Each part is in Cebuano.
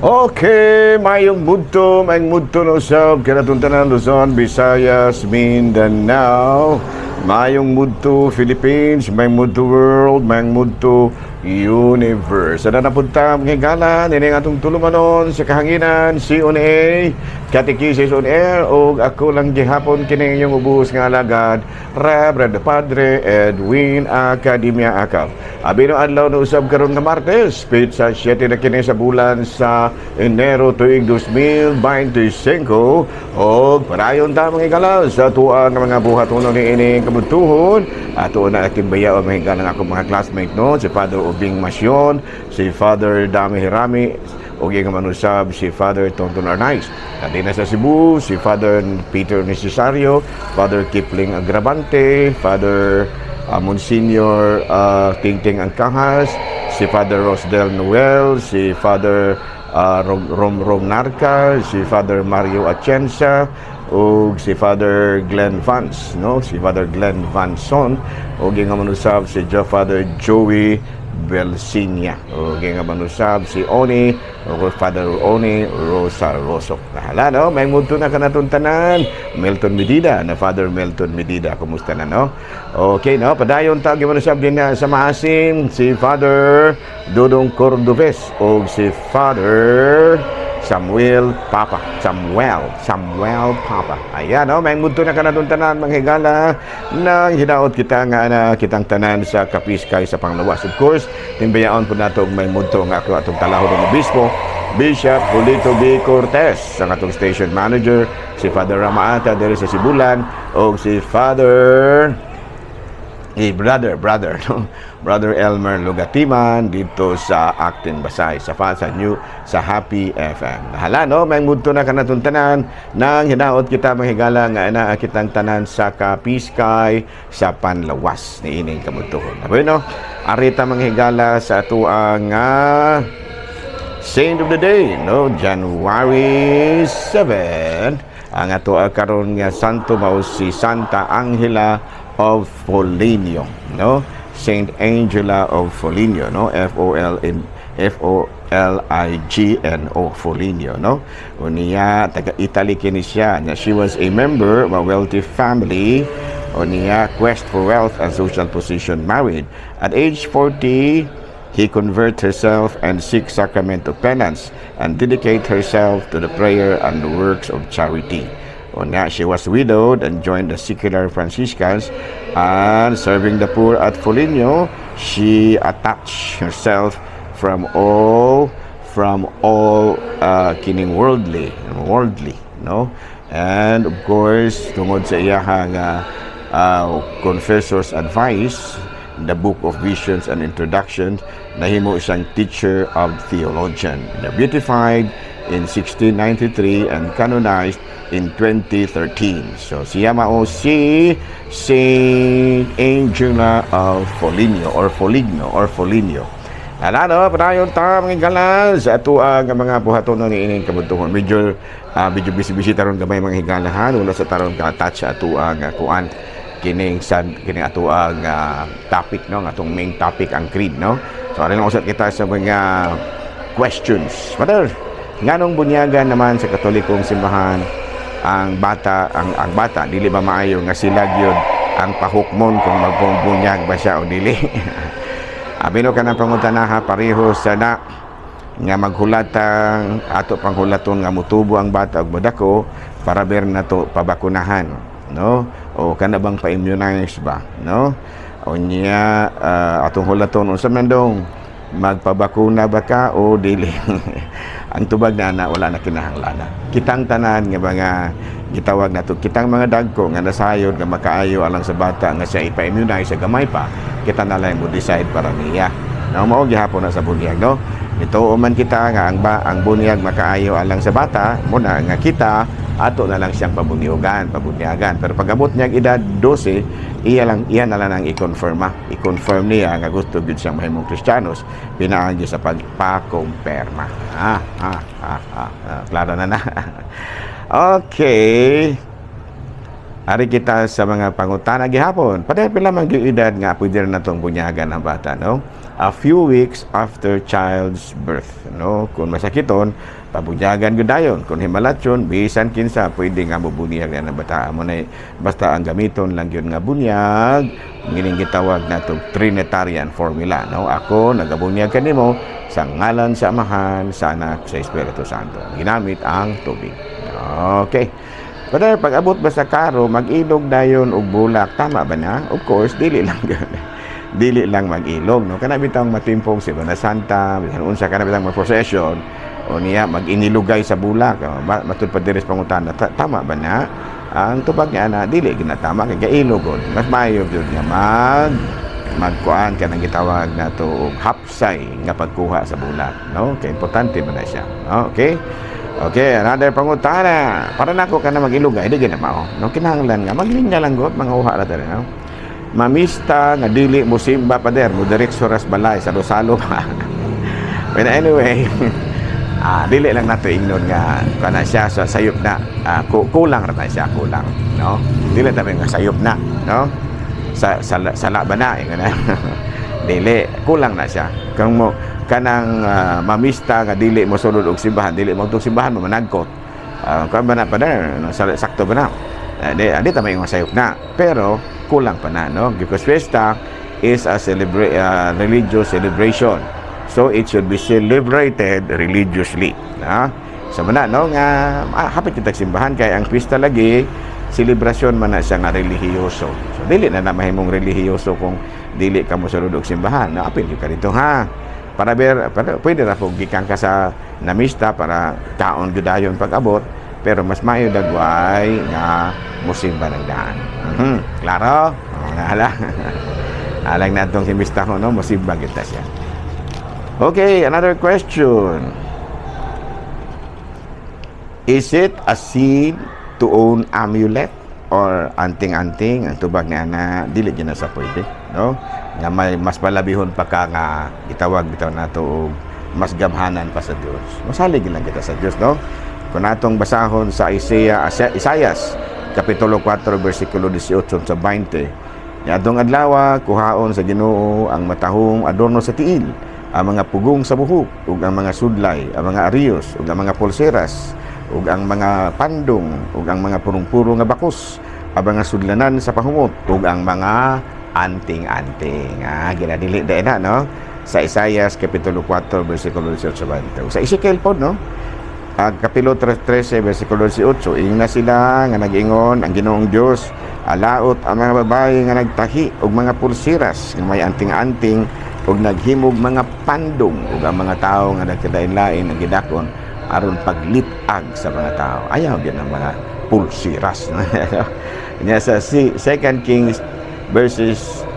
Okay, mayong budto no usab kanatong tanan, Luzon, Visayas, Mindanao. Mayong budto Philippines, mayong budto world, mayong budto universe. Sana napunta mga higala, nini ang atong tulumanon sa kahanginan, CONA, Catechesis on Air, o ako lang gihapon kini inyong ubos nga alagad, Reverend Padre Edwin Academia Acap. Abi no adlaw na usab karon nga Martes, petsa 7 na kini sa bulan sa Enero tuig 2025, og padayon ta, mga higala, sa tuang nga mga buhatonon ni ining kabudtuhon. Ato na ating bayaw, mga higala, ng akong mga classmate, no, si Father Ubing Masyon, si Father Dami Hirami, ug nga manusab si Father Tonton Arnaiz. Nandun na sa Cebu, si Father Peter Necesario, Father Kipling Agrabante, Father Monsignor Tingting Angkahas, si Father Rosdel Noel, si Father Rom Rom Rom Narca, si Father Mario Atienza, ug si Father Glenn Vance, no? Si Father Glenn Vanson, ug nga manusab si Father Joey Belsinia. O nga manusab si Oni o Father Oni Rosa Roso. Nahala, no? May mundo na kanatong tanan. Milton Medida, na Father Milton Medida. Kumusta na, no? Okay, no? Padayon ta manusab din na sa Maasim si Father Dudong Cordoves o si Father Samuel Papa. Samuel. Samuel Papa. Ayan, no? May mundo na kanatong tanan, mga higala, nang hinaot kita nga na kitang tanan sa Kapiskay sa Panglawas. Of course, timbayaon po nato may mundo nga ako atong talahod ng obispo, Bishop Julito B. Cortez, ang atong station manager, si Father Ramaata diri sa Sibulan, o si Father eh, brother, brother, no? Brother Elmer Lugatiman dito sa Actin Basay, sa New, sa Happy FM. Hala, no? May mudto na kanatong tanan nang hinaot kita, mga higala, nga ana kitang tanan sa Kapiskay sa Panlawas ni ining kabudtuhon. Bueno, arita, mga higala, sa atuang Saint of the Day, no? January 7. Ang ato karon nga santo mao si Santa Angela of Foligno, no? Saint Angela of Foligno, no? F O L N F O L I G N O, Foligno, no? Unya taga Italy kini siya. Nya she was a member of a wealthy family. Unya quest for wealth and social position, married. At age 40, he convert herself and seek sacrament of penance and dedicate herself to the prayer and the works of charity. Unya, she was widowed and joined the secular Franciscans and serving the poor at Foligno, she attached herself from all kining worldly, no? And of course, tungod sa iyahang confessor's advice, the Book of Visions and Introduction, nahimo siyang teacher of theologian. Beatified in 1693 and canonized in 2013. So siya mao si Saint Angela of Foligno or Foligno or Foligno. Ala, no, padayon ta, mga higala, sa ato ang mga buhaton ni ining kabudtuhon. Medyo busy-busy taron gamay, mga higalahan, wala sa taron ka touch sa ato ang kuan kining san kining ato ang topic, no, ang atong main topic, ang creed, no. So ano lang usap kita sa mga questions. Father, nganong bunyagan naman sa Katolikong simbahan ang bata, ang bata? Dili ba maayo nga sila gyud ang pahukmon kung magbunyag ba siya o dili? Abi no kanang pangutana ha, pareho sa na nga maghulatang ato panghulaton nga mutubo ang bata og modako para ber nato pabakunahan, no, o kana bang pa-immunize ba, no? Unya atong hulaton, unsa man dong, magpabakuna ba ka o dili? Ang tubag na ana, wala na kinahanglan. Kitang tanan nga mga gitawag nato kitang mga dagko nga nasayod nga makaayo alang sa bata nga siya ipa-immunize sa gamay pa, kita na lang mo decide para niya, no? Mao gihapon na sa bunyag, no? Ito man kita nga ang bunyag makaayo alang sa bata mo na nga kita ato na lang siyang pabunyagan pabunyagan. Pero pag abot niya ang edad 12, iya lang, iya na lang ang i-confirm niya nga gusto gyud siyang mahimong Kristiyanos pinaagi sa pagpakumpirma. Ah ah ah ah, ah. Klaro na na. Okay. Ari kita sa mga pangutana gihapon. Pareha, pila man gyud edad nga pwede na natong bunyagan ang bata, no? A few weeks after child's birth, no? Kung masakiton, pabunyagan gyud dayon. Kung himalatyon, bisan kinsa pwede nga mobunyag na ang bata mo na, basta ang gamiton lang gyud nga bunyag ngining gitawag nato Trinitarian formula, no? Ako nagabunyag kanimo sa ngalan sa Amahan, sa Anak, sa Espiritu Santo. Ginamit ang tubig. Okay. Pero pag abot ba sa karo, mag-ilog dayon og bulak, tama ba na? Of course, dili lang gyud. Dili lang mag-ilog, no? Kana bitang matimpong Semana Santa, bisan unsa, kana bitang procession o niya mag-inilugay sa bulak, oh, matud pa diri sa pangutana, tama ba na? Ang tubag niya na dili gina tama kay gailog gud. Mas maayo gyud nga magkuan ka ng gitawag nato og hapsay nga pagkuha sa bulak, no? Kay importante man na siya, no? Okay? Okay, another pangutana. Para nako ka na mag-ilugay, di gina mao. No, kinahanglan nga maglinya lang gud, mga uha ra diri, no? Mamista nga dili mo simba, pader, mo diretso ras balay, salo-salo pa. But anyway, dili lang nato ingnon nga kana siya sa sayop na. Kulang ra na siya, kulang, no? Dili ta nga sayop na, no? Sa sala ba na ingon na? Dili, kulang na siya. Kung mo kanang mamista nga dili mo sulod og simbahan, dili mo og simbahan, mo managkot. Kuan ba na, pader? No, sakto ba na? Di ta may sayop na. Pero kulang pa na, no? Because fiesta is a religious celebration. So it should be celebrated religiously. Ha? Sa mana, no, nga hapit kita simbahan kay ang pista lagi selebrasyon man na siya nga relihiyoso. So dili na na mahimong relihiyoso kung dili ka mo sulod og simbahan. No, apil ka dito, ha. Para pwede ra pug gikan ka sa namista para kaon gyud dayon pag-abot, pero mas maayo dagway nga musimba ng daan. Klaro? Oh, nga alang na itong simista ko, no? Musimba kita siya. Okay, another question. Is it a sin to own amulet or anting-anting? Ang tubag ni ana, dili gyud na sa pwede, no? Nga may mas palabihon pa ka nga gitawag bitaw nato og mas gamhanan pa sa Dios. Masalig lang kita sa Dios, no? Kung atong basahon sa Isaiah, Isaias kapitulo 4 bersikulo 18 sa 20. Niadtong adlaw, kuhaon sa Ginoo ang matahong adorno sa tiil, ang mga pugong sa buhok, ug ang mga sudlay, ang mga ariyos, ug ang mga pulseras, ug ang mga pandong, ug ang mga purong-puro nga bakos, ang mga sudlanan sa pahumot, ug ang mga anting-anting. Ginadili dahil na, no? Sa Isaias kapitulo 4 bersikulo 18 sa 20. Sa Ezekiel po, no? Kapitulo 13 versikulo 18, ingna sila nga nag-ingon ang Ginoong Dios, alaot ang mga babae nga nagtahi og mga pulseras nga may anting-anting ug naghimog mga pandong ug ang mga tawo nga nagkadain-lain ang gidakon aron paglit-ag sa mga tao. Ayaw gyud ang mga pulseras. Nya sa 2 Kings verses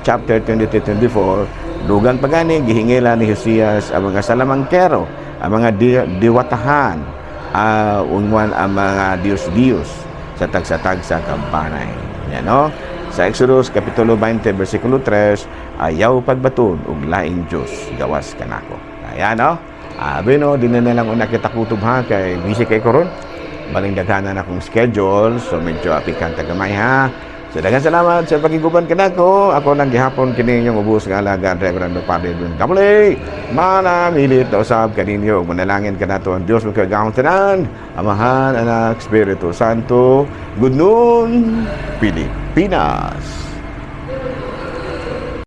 chapter 23-24, dugang pagani gihingila ni Josias ang mga salamangkero, ang mga diwatahan, unwan ang mga Diyos-Diyos sa tagsa-tagsa kampanay. Yan, no? Sa Exodus kapitulo 20 versikulo 3, ayaw pagbaton og laing Dios gawas kanako. Ayan, no? Abi no, di na lang una kita kutob, ha, kay busy kay koron. Baling daghanan akong schedule, so medyo apikan ta gamay, ha. So daghang salamat sa pakiguban kanako. Ako lang gihapon kini inyong ubos nga alagad, Reverendo Padre Edwin Gamule. Manamilit na usab kaninyo ug manalangin kanato ang Dios makagagahom tanan, Amahan, Anak, Espiritu Santo. Good noon, Pilipinas.